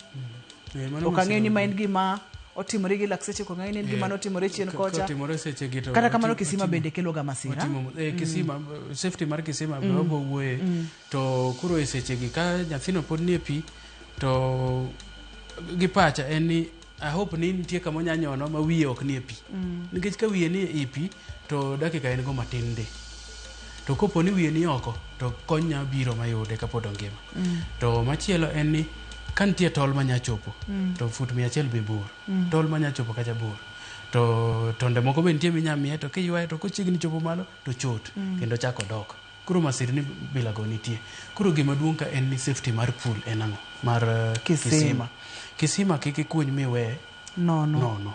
Ok ang'eyo ni ma en gima otimore gi lakseche, ok ang'eyo ni en gima notimore chien kocha. Kotimore seche gi to Kata kamano kisima bende kelo ga masira. Kisima, safety mar kisima be wabo wuoye. To koro e seche gi ka nyathino pod nie pi to gi pacha en ni I hope ni nitie kama onya nyono ma wiye ok nie pi. Nikech ka wiye ni e pi to dakika en go matin ndi. To kopo ni wiye ni oko to kony nya biro mayude kapod ongima. To machielo en ni ka nitie tol manya chopo to fut 100 be bor. Tol manya chopo kacha bor. To tonde moko be nitie minya miye to kiywaye to kochiegni chopo malo to chot kendo chako dok. Koro masirni bila go nitie. Koro gima duong' ka en ni safety mar pool en ang'o? Mar kisima. Kisima kik ikuny miwe nono. Nono.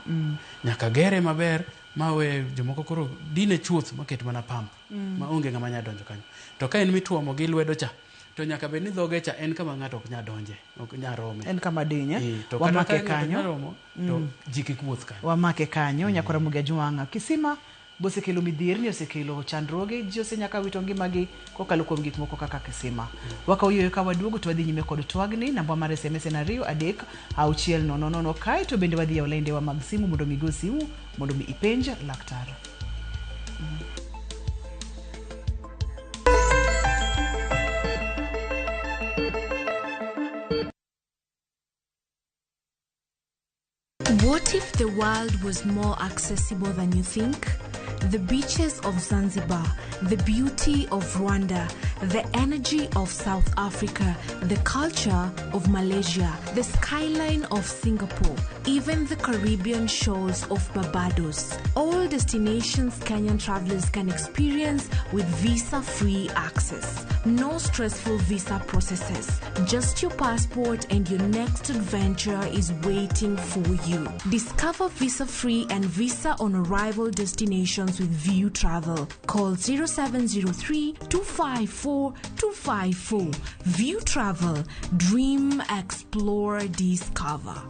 Nyaka gere maber mawe jomoko koro dine chuth maket mana pump ma onge ng'ama nya donjo kanyo. To ka en mituomo gi lwedo cha to nyaka bed ni dhoge cha en kama ng'ato ok nya donje, ok nya rome. En kama diny. To kata Wamake ka ng'ato kanyo. nya romo to ji kik wuoth kanyo. Wamake kanyo nyakwar Ramogi Ajwang'. Kisima bosekelo midhierni, osekelo chandruoge, ji osenyaka wito ngimagi kokalo kuom gik moko kaka kisima. Wakawo yueyo ka waduogo to wadhi nyime kod twagni. Namba mar SMS en 2 3 6 0 0. Kae to bende wadhi yawo laindewa mag simu mondo mi go simu mondo mi ipenj laktar. What if the world was more accessible than you think? The beaches of Zanzibar, the beauty of Rwanda, the energy of South Africa, the culture of Malaysia, the skyline of Singapore, even the Caribbean shores of Barbados. All destinations Kenyan travelers can experience with visa-free access. No stressful visa processes. Just your passport and your next adventure is waiting for you. Discover visa-free and visa on arrival destinations destinations with View Travel. Call 0703 254 254. View Travel. Dream, explore, discover.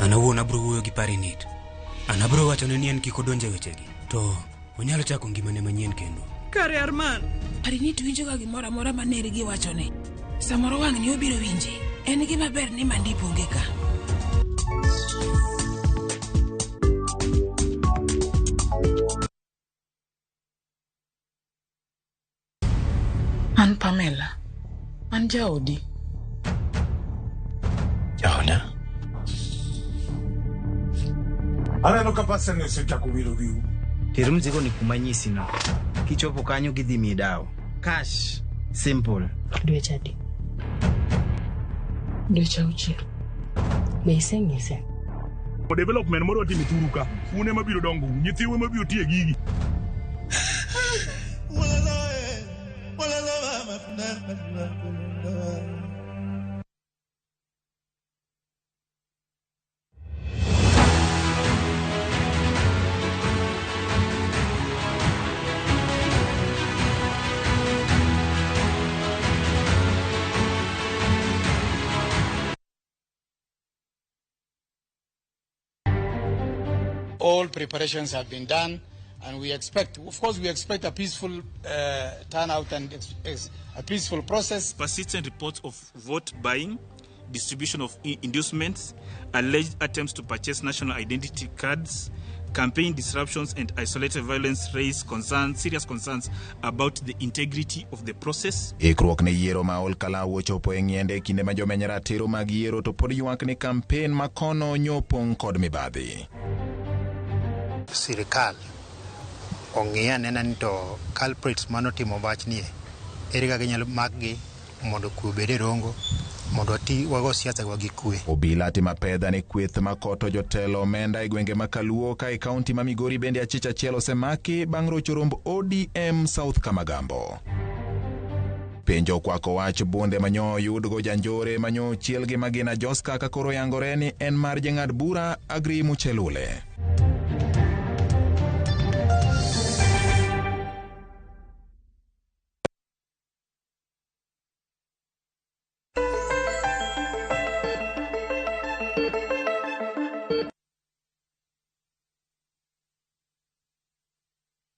An awuon abro wuoyo gi Parinit. An abro wachone ni en kik odonj e wechegi. To onyalo chako ngimane manyien kendo. Kare Arman. Parinit winjoga gimoro amora ma nergi wachone. Samoro wang'ni obiro winje. En gima ber ni Mandip onge ka. An Pamela. An jaodi. Jaoda? Aneno ka pasani osechako wiro wiu. Ter mzigo ni kuma nyisi no. Kichopo kanyo gidhi miyi dawa. Cash. Simple. Dweche adi? Dweche auchiel. Be iseng'ise? Development moro watimo e thuru ka. Un ema biro dongo, nyithiu ema biro tiye gigi. All preparations have been done, and we expect, of course, we expect a peaceful turnout and a peaceful process. Persistent reports of vote buying, distribution of inducements, alleged attempts to purchase national identity cards, campaign disruptions, and isolated violence raise concerns, serious concerns about the integrity of the process. Ikruok ne yiero ma Ol Kalou ochopo e ng'iende e kinde ma jomeny ratiro mag yiero to pod ywak ni kampen ma kono nyopong' kod mibadhi. Sirikal ong'i anena ni to culprits manotimo wachnie ere kaka inyalo makgi mondo kwe obed e Rongo mondo wati wago siasa wa gi kwe. Obila timo apedha ne kweth makoto jotelo omenda e gwenge ma Kaluo ka e kaunti ma Migori bende achich achiel osemaki bang' rocho romb ODM South Kamagambo. Penjo okwako wach bunde manyo oyudgo janjore manyo ochiel gi magina Joska ka koro yangore ni en mar jang'ad bura Agri Muchelule.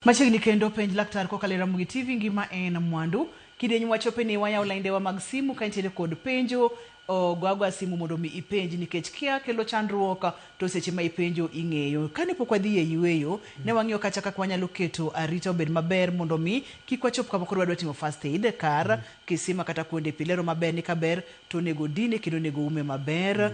Machiegni kendo penj laktar kokalo e Ramogi TV ngima en mwandu. Kidieny wachope ni wayawo laindewa mag simu ka intiere kod penjo go agoya simu mondo mi ipenj nikech kia kelo chandruok to seche ma ipenjo ing'eyo. Kane pok wadhi e yueyo ne wang'iyo kacha kaka wanyalo keto arita obed maber mondo mi kik wachop kama koro wadwa timo first aid kar kisima kata kuonde pi. Lero maber ni kaber to onego dine kendo onego ume maber.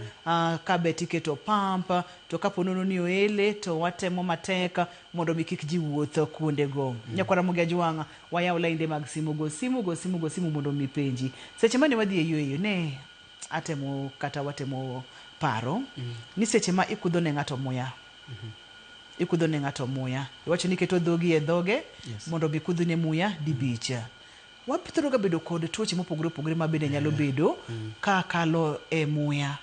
Kaber tiketo pump to kapo nono ni oele to watemo matek mondo mi kik ji wuoth kuondego. Nyakwara Ramogi Ajwang' wayawo lainde mag simu go simu go simu go simu mondo mi penji. Seche mane wadhi e yueyo ne atemo kata watemo paro ni seche ma ikudho ne ng'ato muya ikudho ne ng'ato muya iwacho ni iketo dhogi e dhoge mondo mi kudhne muya dibich. Wathoro ga bedo kod tuoche mopogore opogore ma bende nyalo bedo ka kalo e muya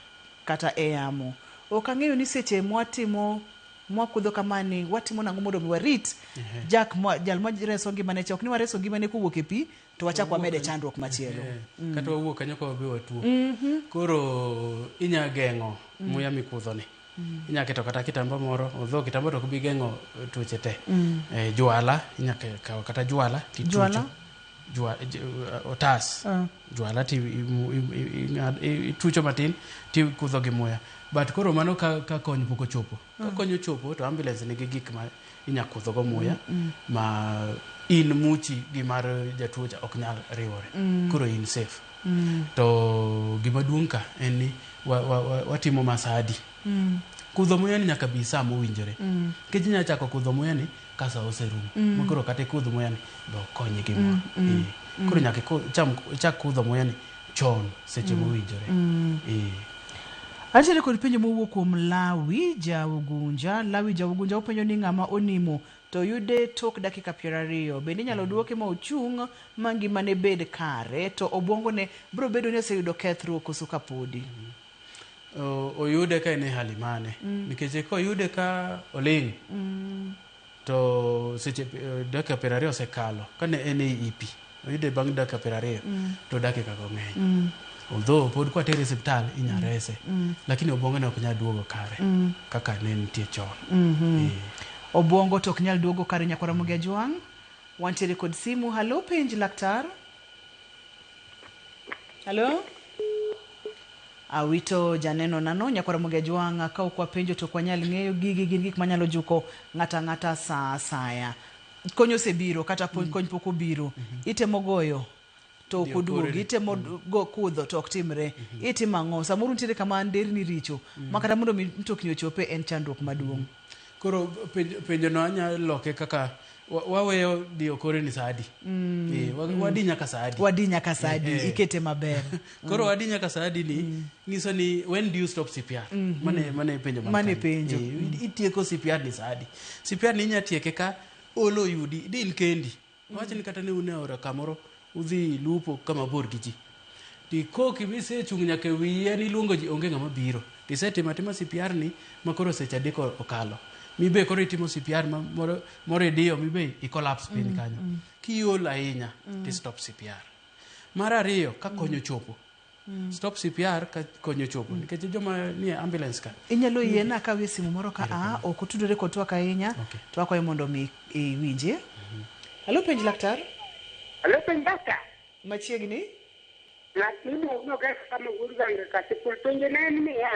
kata e yamo. Ok ang'eyo ni seche mwatimo mwakudho kamani watimo nang'o mondo mi warit jak jal mareso ngimane cha ok ni wareso ngimane kowuok e pi to wachak wamede chandruok machielo. Kata wawuok kanyo ka wabe watuo. Koro inya geng'o muya mikudhoni. Inya keto kata kitamba moro, although kitamba to ok bi geng'o tuoche te. Jwala, inya kawo kata jwala titucho. Otas. Jwala ti itucho matin tikudho gi muya. But koro mano ka kony pok ochopo. Ka kony ochopo to ambulance nigi gik ma inya kudho go muya ma in muchi gi mar jatuo cha ok nyal riwore. Koro in safe. To gima duong' ka en ni watimo masadi. Kudho muya ni nyaka bi sa mowinjore. Nikech inya chako kudho muya ni ka sa oserumo. Ma koro kata ikudh muya ni be ok konyi gimoro. Koro nyaka chak kudho muya ni chon seche mowinjore. Antiere kod penjo mowuok kuom Lawi Jaugunja. Lawi Jaugunja openjo ni ng'ama onimo to oyude tok dakika 20, bende inyalo duoke ma ochung' ma ngimane bed kare, to obwongone biro bedo ni oseyudo kethruok koso kapodi? Oyude ka en e hali mane? Nikech koyude ka oling' to seche dakika 20 osekalo kane en e IP, oyude bang' dakika 20 to dakika go ng'eny. Although pod kwatere e osiptal inya rese, lakini obwongone ok nyal duogo kare kaka ne nitie chon. Obwongo to ok nyal duogo kare. Nyakwar Ramogi Ajwang', wantiere kod simu. Halo, penj laktar. Halo? Awito janeno nano. Nyakwar Ramogi Ajwang', ka ok wapenjo to ok wanyal ng'eyo. Gigi gin gik manyalo juko ng'ato ang'ata sa asaya. Kony osebiro kata kony pok obiro, itemo goyo to ok Dio oduogi, koreni. itemo go kudho to ok timre. Itimo ang'o? Samoro nitiere kama nderni richo ma kata mondo mi mtokni ochope en chandruok maduong'. Koro penjo no anya loke kaka waweyo diyo kore ni sa adi? Wadi nyaka sa adi? Wadi nyaka sa adi? Ikete maber. Koro wadi nyaka sa adi ni nyiso ni when do you stop CPR? Mane penjo man Mane kanyo. penjo. Itieko CPR ni sa adi? CPR ni inya tieke ka olo oyudi, di in kendi. Wach ni kata ne un e aora kamoro, udhi lupo kama bor gi ji. Tikoki misechung' nyaka e wi yien iluongo ji, onge ng'ama biro. Tisetimo atima CPR ni ma koro seche 3 okalo. Mibe koro itimo CPR ma moro, moro idiyo mibe i collapse piny kanyo. Kiol ahinya, ti stop CPR. Mar ariyo, ka kony ochopo. Stop CPR ka kony ochopo. Nikech joma nie ambulance ka. Inyalo yiena akawie simu moro ka a ok otudore kod twak ahinya, to akwayo mondo mi iwinje. Halo, penj laktar. Halo, penj laktar. Machiegni. Ng'at miluongo ni Oges kama wuod Gange Kasipul, penjo ne en niya,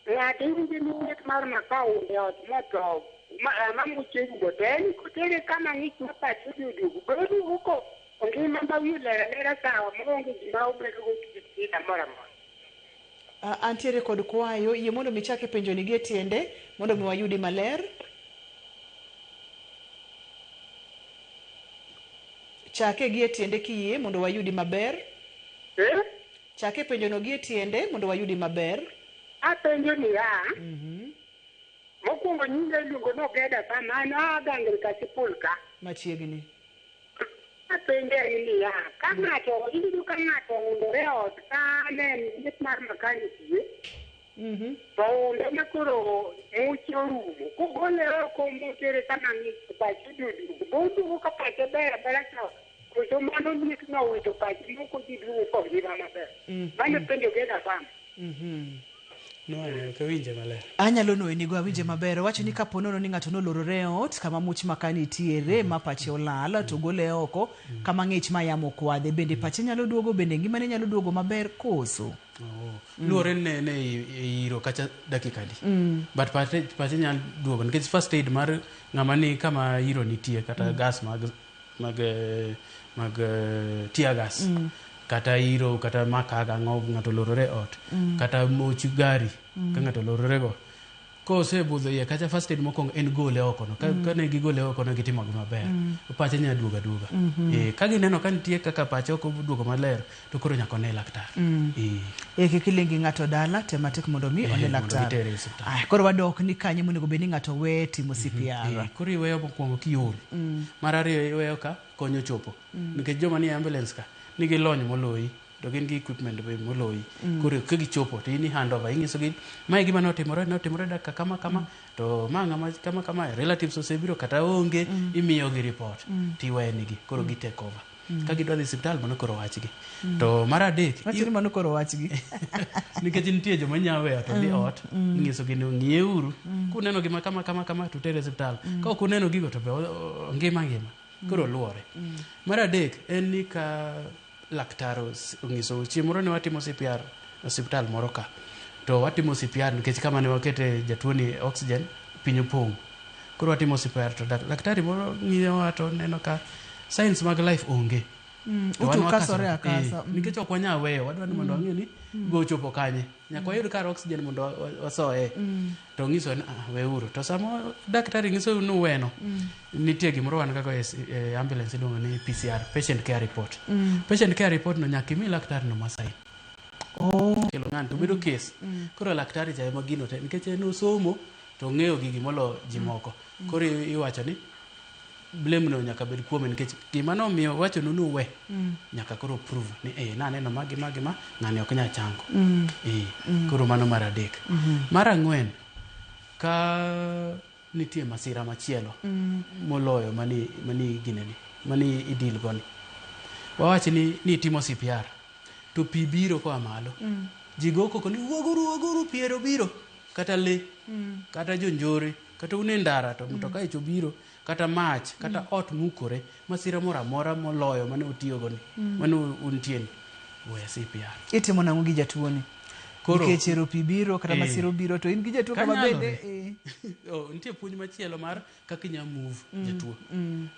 ng'ato iwinjo ni liet mar maka ounde e ot motho ma muche orumo, to en kotere kama ng'ich ma pache odhi oduogo, be oduogo ko ongima ma wiye ler alera sawa maonge gima obedo go shida moro amora? Antiere kod kwayo, yie mondo mi chake penjo ni gi e tiende mondo mi wayudi maler. Chake gi e tiende kiyie mondo wayudi maber. Chake penjo no gi e tiende mondo wayudi maber. Apenjo niya, mokwongo nyinga iluongo ni Ogeda Sama, an aa Gangre Kasipul ka. Machiegni. Apenjo en niya, ka ng'ato iyudo ka ng'ato oundore e ot ka ne en liet mar makaa nitie, to ounde ma koro muche orumo, kogole oko motere kama ng'ich to pache odhi oduogo, be oduogo ka pache ber abera to koso mano liet no owito pache mok odhi duogo kongima maber? Mano penjo Ogeda Sama. No, ok awinje maler. Anyalo nuoyo nigo awinje maber. Owacho ni kapo nono ni ng'ato nolorore e ot kama much maka nitiere ma pache olal to gole oko kama ng'ich ma yamo kwadhe, bende pache nyalo duogo, bende ngimane nyalo duogo maber koso? Luwore ni ne en e iro kacha dakika adi. But pache nyalo duogo nikech first aid mar ng'ama ni kama iro nitie kata gas mag tear gas. Kata iro kata maka gang'o ng'ato olorore e ot. Kata moch gari ka ng'ato olorore go. Kosebudho iye kacha, first aid mokwongo en gole oko no. Ka ne gigole oko no gitimo gi maber. Pache nyalo duogo aduoga. Ka gineno ka nitie kaka pache ok oduogo maler, to koro nyaka one laktar. Kik iling' gi ng'ato dala, tem matek mondo mi one Mondo laktar. gitere e osiptal. Koro wadok ni kanye monego bed ni ng'ato we timo CPR. Koro iweyo mokwongo kiol. Mar ariyo iweyo ka kony ochopo. Nikech joma nie ambulance ka nigi lony moloyi to gin gi equipment be moloyi. Koro ka gichopo to in i hand over, inyisogi mae gima notimore, notimore dakika kama kama, to ma ng'ama kama kama, relatives osebiro kata onge, imiyogi report tiwenegi koro gi take over. Ka gidwa dhi osiptal mano koro wachgi. To mar adek, Wacho ni mano koro wachgi. nikech nitie joma nya weyo to dhi ot, inyisogi ni ng'ieuru, kuneno gima kama kama kama to utere osiptal. Ka ok uneno gigo to be ngima ngima. Koro luwore. Mar adek en ni ka laktar onyisou, chieng' moro ne watimo CPR e osiptal moro ka, to watimo CPR nikech kama ne wakete jatuo ni oxygen piny opong'. Koro watimo CPR to daktari moro ng'iyowa to neno ka signs mag life onge. To wan Utu kasore wakasore. akasa. Nikech ok wanyal weyo, wadwa ni mondo wang'e ni go ochopo kanye. Nyaka wayud kar oxygen mondo wasoye. To ng'iso ni weuru. To sama daktari nyiso ni uweno, nitie gimoro wan kaka e ambulance iluongo ni PCR, patient care report. Patient care report no nyaka imi laktar no masain. Kelo ng'ani to bedo case. Koro laktari cha ema gino te nikech en osomo. To ong'eyo gigi molo ji moko. Koro iwacho ni blame no nyaka bed kuome nikech gima nomiyo wachonu ni uwe nyaka koro prove ni eh naneno ma gi ma gi ma ng'ani ok nyal chango. Eh, koro mano mar adek. Mar ang'wen ka nitie masira machielo moloyo mani mani gineni mani idil go ni. Wawach ni itimo CPR to pi biro koa malo. Ji go koko ni wuoguru wuoguru pi ero biro kata le kata jonjore kata un e ndara to mtoka ich obiro kata mach kata ot mukore masira moro amora moloyo mane utiyogo ni mane untie ni we CPR. Itimo nang'o gi jatuo ni? Koro Nikech ero pi biro kata masira obiro to in gi jatuo kama bende Oh, nitie puonj machielo mar kaka inya move jatuo.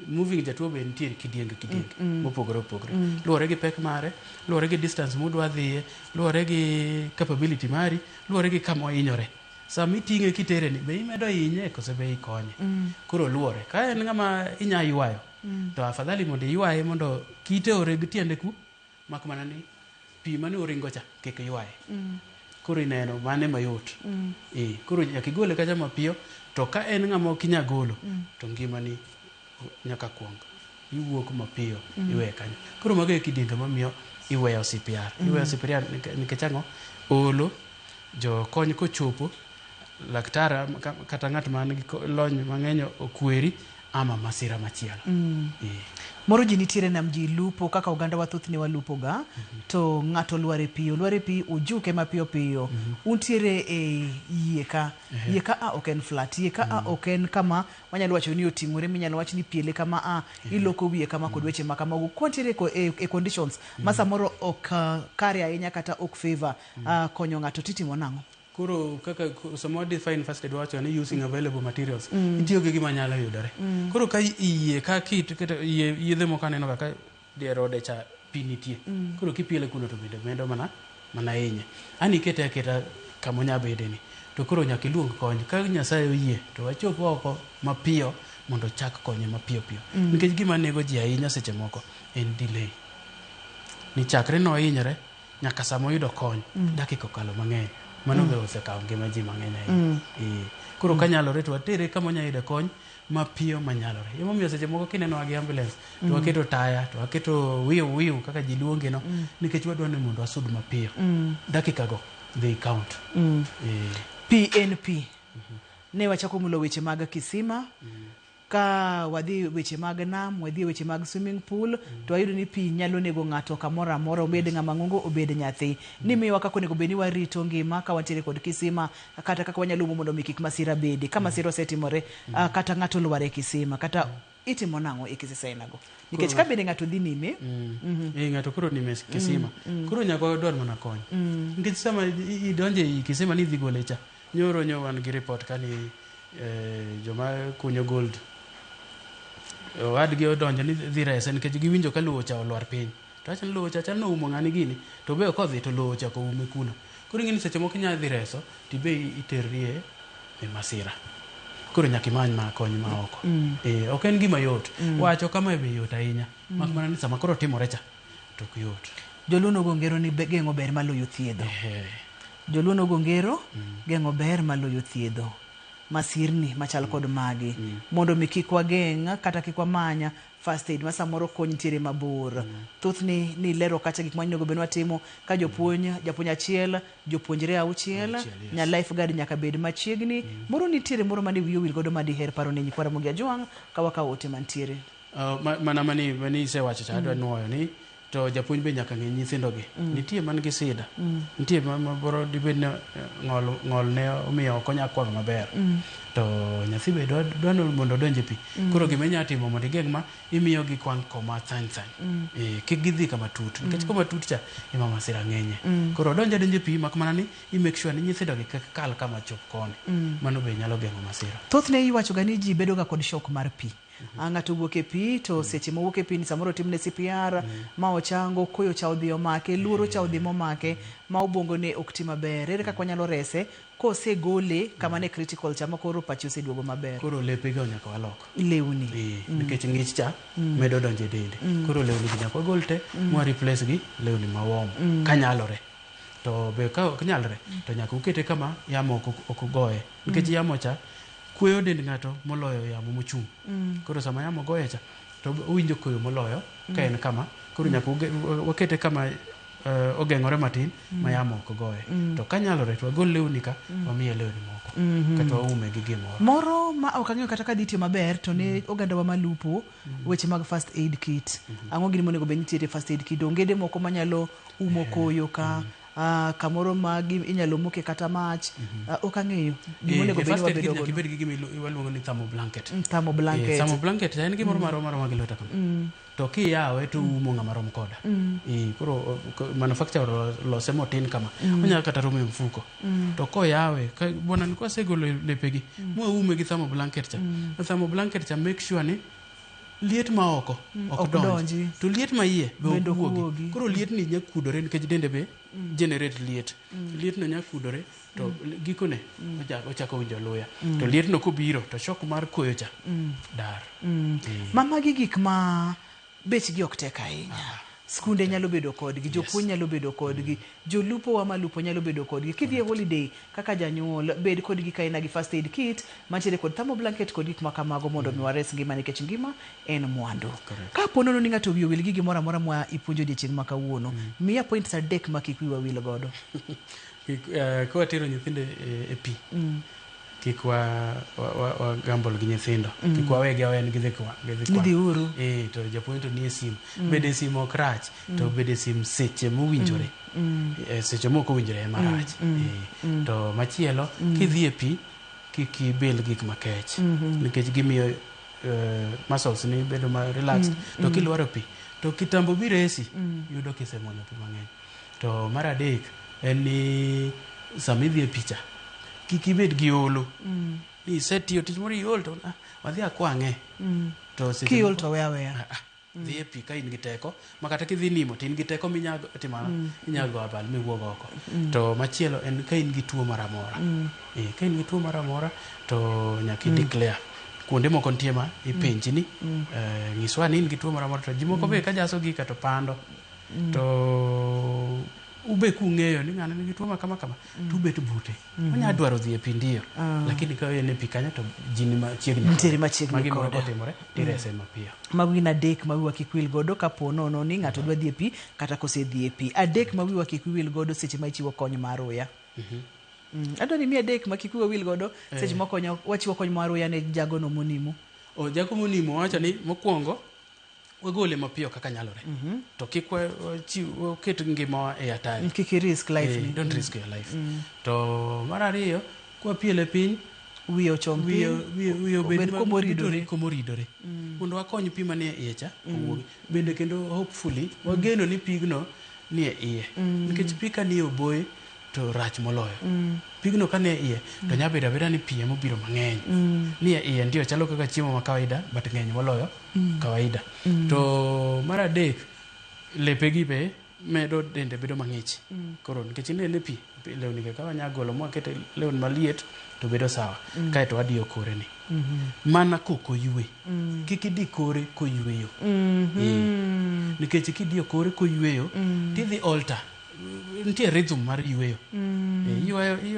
Moving jatuo be nitie kidienge kidienge mopogore opogore. Luwore gi pek mare, luwore gi distance mudwa dhiye, luwore gi capability mari, luwore gi kama ohinyore. Sama iting'e kitere ni be imedo hinye kose be ikonye. Koro luwore. Ka en ng'ama inya ywayo, to afadhali mondo iywaye mondo kite oreg tiende ku, mak mana ni pi mane oringo cha kik ywaye. Koro ineno mane mayot. Eh, koro nyaka igole kacha mapiyo to ka en ng'ama ok inya golo to ngimani nyaka kuong iwuok mapiyo iweye kanyo. Koro mago e kidienje mamiyo iweyo CPR. Iweyo CPR nikech ang'o? Olo, jokony kochopo, laktar kata ng'at man gi lony mang'eny okweri ama masira machielo. Moro ji nitiere nam ji lupo kaka oganda wa thothne walupo ga to ng'ato olwar e pi olwar e pi ojuke mapiyo piyo. Untiere e yie ka yie ka a ok en flat yie ka a ok en kama wanyalo wacho ni oting'ore minyalo wach ni piele kama a iloko wiye kama kod weche ma kamago. Kwantiere e conditions ma samoro ok kare ahinya kata ok favor konyo ng'ato titimo nang'o? Koro kaka sama wa define first aid wacho ni using available materials. Itiyo gi gima nyalo yudore. Koro ka iyie ka kit keto yie yedhe moko aneno kaka dier ode cha pi nitie. Koro kipiele kuno to bende medo mana mana hinye. Ani ikete aketa kama onya bede ni. To koro nyaka iluong kony. Ka Nyasaye oyie to wachop oko mapiyo mondo chak konye mapiyo piyo. Nikech gima nego ji ahinya seche moko en delay. Ni chakre nohinyore nyaka sama oyudo kony dakika okalo mang'eny. Mano be osekawo ngima ji mang'eny ahinya. Koro kanyalore to watere kama onya yude kony mapiyo manyalore. Emomiyo seche moko kineno gi ambulance to waketo taya to waketo wiu wiu kaka ji luonge no nikech wadwa ni mondo wasud mapiyo. Dakika go they count. Pi en pi. Ne wachako mulo weche mag kisima. Ka wadhi weche mag nam, wadhi weche mag swimming pool, to wayudo ni pi nyalo nego ng'ato kamoro amora, obed ng'ama ng'ongo, obed nyathi. Ni miyowa kaka onego bed ni warito ngima ka wantiere kod kisima, kata kaka wanyalo umo mondo mi kik masira bedi. Ka masira osetimore, kata ng'ato olwar e kisima, kata itimo nang'o e kisisa ainago? Nikech ka bende ng'ato dhi nime, Ng'ato koro nime kisima. Koro nyaka wadwar mana kony. Nikech sama idonjo ei kisima ni idhi gole cha, nyoro nyo wan gi report ka ni joma kunyo gold owadgi odonjo ni dhi rese nikech giwinjo ka lowo cha olwar piny. To wacho ni lowo cha chal noumo ng'ani gini to be kodhi to lowo ochako oume kuno. Koro ing'e ni seche moko inya dhi reso to ibe iterri e masira. Koro nyaka imany ma kony ma oko. Ok en gima yot. Wacho kamae be yot ahinya. Mak mana ni sama koro timore cha to ok yot. Joluo nogo ngero ni geng'o ber maloyo thiedho. Joluo nogo ngero geng'o ber maloyo thiedho. Masirni machal kod magi. Mondo mi kik wageng' kata kik wamany first aid ma samoro kony nitiere mabor. Thothne ni lero kacha gik ma onego bed ni watimo ka jopuonj, japuonj achiel, jopuonjre auchiel, nya lifeguard nyaka bed machiegni. Moro nitiere moro mane wiyi owil godo madiher paro ne nyikwa Ramogi Ajwang' ka wakawo ote mantiere. Mana mani isewacho cha adwa nuoyo ni to japuonj be nyaka ng'e nyithindo gi. Nitie man gi sida. Nitie ma boro dibed ni ng'ol ne omiyo ok onya kwang' maber. To nyathi be dwa mondo odonj e pi. Koro gima inya timo mondo igeng' ma imiyo gi kwang' koma thany thany. Kik gidhi kama tut. Nikech kama tut cha ema masira ng'enye. Koro odonj adonja e pi mak mana ni i make sure ni nyithindo gi kik kal kama chop koni. Mano be nyalo geng'o masira. Thothne iwacho ga ni ji bedo ga kod shock mar pi. Ng'ato wuok e pi to seche mowuok e pi ni samoro otimne CPR ma ochango, koyo cha odhi omake, luoro cha odhi momake ma obwongo ne ok ti maber. Ere kaka wanyalo rese kosegole kama ne critical cha ma koro pache oseduogo maber? Koro lepe go nyaka walok. Lewni. Nikech ng'ich cha medo donjo e dende. Koro lewni gi nyaka wagol te ma replace gi lewni ma warm kanyalore. To be ka ok nyalre to nyaka ukete kama yamo ok goye nikech yamo cha kweyo dend ng'ato moloyo yamo mochung'. Koro sama yamo goye cha to owinjo koyo moloyo ka en kama. Koro nyaka wakete kama ogeng'ore matin ma yamo ok goye. To kanyalore to wagol lewni ka wamiye lewni moko kata waume gi gimoro. Moro ma ok ang'eyo kata ka dhi tiyo maber to ne ogandawa malupo weche mag first aid kit. Ang'o gini monego bed nitiere first aid kit? Ongede moko manyalo umo koyo ka kamoro ma inyalo moke kata mach. Ok ang'eyo gima onego bed ni First aid kit wabedo nyaka godo. ibed gi gima waluongo ni thermo blanket. Thermo blanket. Thermo blanket en gimoro marom aroma gi lweta kama. To kiyawe to umo ng'ama rom koda. Koro manufacturer lose motin kama. Onyalo kata romo e mfuko. To koyawe, bwana ni kwasegolo lepegi, mwaume gi thermo blanket cha. Thermo blanket cha make sure ni liet ma oko ok donji. To liet ma iye be ok wuogi. Koro liet ni nya kudore nikech dende be generate liet. Liet no nya kudore to gikone ochako winjo luya. To liet no kobiro to shock mar koyo cha dar. Ma magi gik ma bechgi ok tek ahinya. Skunde nyalo bedo kodgi, jopuonj nyalo bedo kodgi, jolupo wa malupo nyalo bedo kodgi. Kidhi e holiday kaka janyuol, bed kod gik aina gi first aid kit, mantiere kod thermo blanket kod gik makamago mondo mi wares ngima nikech ngima en mwandu. Kapo nono ni ng'ato wiye owil gi gimoro amora mwa ipuonjo odiechieng' ma kawuono, miya points 3 ma kik wiwa wil godo. Kwatero nyithindo e pi, kik wa gamble gi nyithindo. Kik wawegi aweya ni gidhi kwang'. Gidhi uru. To japuonj to nie sim. Bedo e sim ok rach, to bedo e sim seche mowinjore. Seche mok owinjore ema rach. To machielo, kidhi e pi, kik ibil gik makech. Nikech gimiyo muscles ni bedo ma relaxed. To kilwaro pi, to kitambo biresi, yudo kisemuonyo pi mang'eny. To mar adek, en ni sama idhi e picha, kik ibed gi olo. Ni isetiyo tich moro iol to wadhi akwang'e. To seche Kiol moko to we aweya. Dhi e pi ka in gi teko, ma kata kidhi nimo to in gi teko minyago timo ang'o? Inyalo goyo abal miwuog oko. To machielo en ka in gi tuo moro amora. Ka in gi tuo moro amora to nyaka i declare. Kuonde moko nitie ma ipenji ni, nyiswa ni in gi tuo moro amora to ji moko be ka jaso gi to pando. To ube kung'eyo ni ng'ano nigi tuo ma kama kama, to ubet bute. Onya dwaro dhi e pi ndiyo, lakini ka en e pi kanyo to ji ni machiegni. Nitiere machiegni Ma gimoro koda. kotimore, tirese mapiyo. Mago gin 3 ma wiwa kik wil godo kapo nono ni ng'ato dwa dhi e pi kata kosedhi e pi. 3 ma wiwa kik wil godo seche ma ichiwo kony mar uya. Adwa ni miyi 3 ma kik wiwa wil godo seche ma wachiwo kony mar uya ne jagono monimo. Jago monimo wacho ni mokwongo wagole mapiyo kaka nyalore. To kik waket ngimawa e hatari. Kik i risk life ni. Don't risk your life. To mar ariyo, kwapiele piny, wiye ochom piny, wiye obed obed komoridore. komoridore. Mondo wakony pi manie iye cha owuogi. Bende kendo hopefully wageno ni pigno nie iye. Nikech pi ka nie oboye to rach moloyo. Pigno ka nie iye to nyalo bedo abeda ni pi ema obiro mang'eny. Nie iye ndio chalo kaka chiemo ma kawaida but ng'eny moloyo kawaida. To mar adek, lepegi be medo dende bedo mang'ich. Koro nikech inene pi, lewni ka wanyalo golo mwakete lewni maliet to bedo sawa. Kaeto wadiyo kore ni. Mana kok oywe. Kik idi kore koyweyo. Nikech kidiyo kore koyweyo, tidhi alter. Nitie rhythm mar yweyo.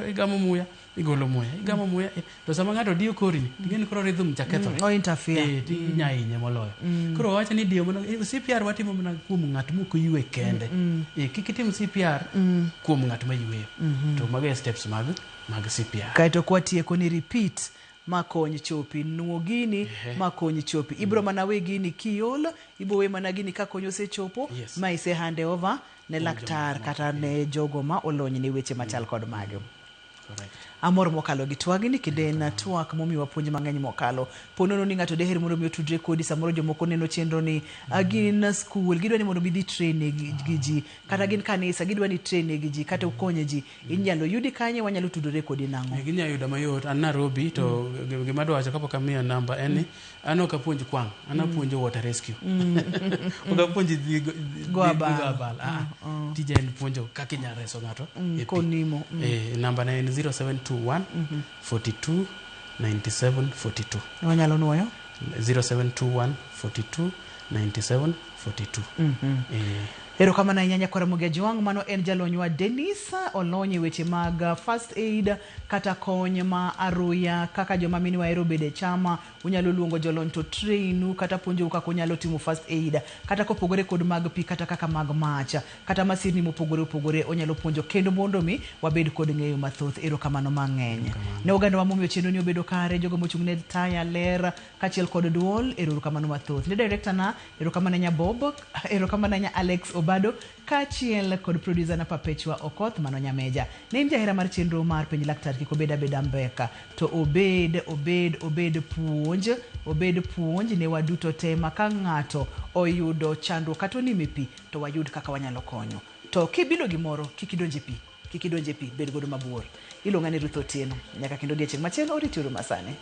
Igamo muya, igolo muya, igamo muya. To sama ng'ato diyo kori ni, ting'e ni koro rhythm cha kethore. O interfere. Tinya hinye moloyo. Koro wawacho ni diyo mana, CPR watimo mana kuom ng'at mok oywe kende. Kik itim CPR kuom ng'at ma yweyo. To mago e steps mag CPR. Kaeto kwatieko ni repeat ma kony chopi, nuo gini ma kony chopi. Ibro mana we gini kiol, ibo we mana gini ka kony osechopo, ma ise hand over ne laktar kata ne jogo ma olony ne weche machal kod mago. Amor mokalo gi twagni kendo en twak momiwa puonj mang'eny mokalo. Po nono ni ng'ato deher mondo mi otudre kodi, samoro jomoko neno chenro ni gin school, gidwa ni mondo mi dhi train gi ji, kata gin kanisa, gidwa ni train gi ji, kata ukonye ji. Inyalo yudi kanye, wanyalo tudore kodi nang'o? Ginyalo yuda mayot, an Nairobi, to gima adwa wacho kapok amiyo namba en ni an ok apuonj kwang', an apuonjo water rescue. Ok apuonj dhi Go abal. abal. Tija en puonjo kaka inyalo reso ng'ato e pi. Konimo. Namba ne en 0721 42 97 42. Wanyalo nuoyo? 0721 42 97 42. Erokamano ahinya nyakwara Mogejwang', mano en jalonywa Dennis olony e weche mag first aid kata kony ma aruya kaka joma mine wahero bedo e chama unyalo luongo jolony to trainu kata puonjou kaka unyalo timo first aid kata kopogore kod mag pi kata kaka mag mach kata masirni mopogore opogore onyalo puonjo kendo mondo mi wabed kod ng'eyo mathoth. Erokamano mang'eny ne oganda wa momiyo chenro ni obedo kare, jogo mochung' ne taya ler kaachiel kod duol, erokamano mathoth ne director na, erokamano nya Bob, erokamano nya Alex Obado kaachiel kod producer na Perpetua Okoth mano Nyameja. Ne in jahera mar chenro mar Penj Laktar, kik obed abeda mbeka to obed obed obed puonj, obed puonj ne waduto te ma ka ng'ato oyudo chandruok kata onimo e pi to wayud kaka wanyalo konyo. To kibilo gimoro kik idonj e pi, kik idonj e pi, bed godo mabuor. Iluonga ni Ruth Otieno, nyaka kendo odiechieng' machielo oritiuru masani.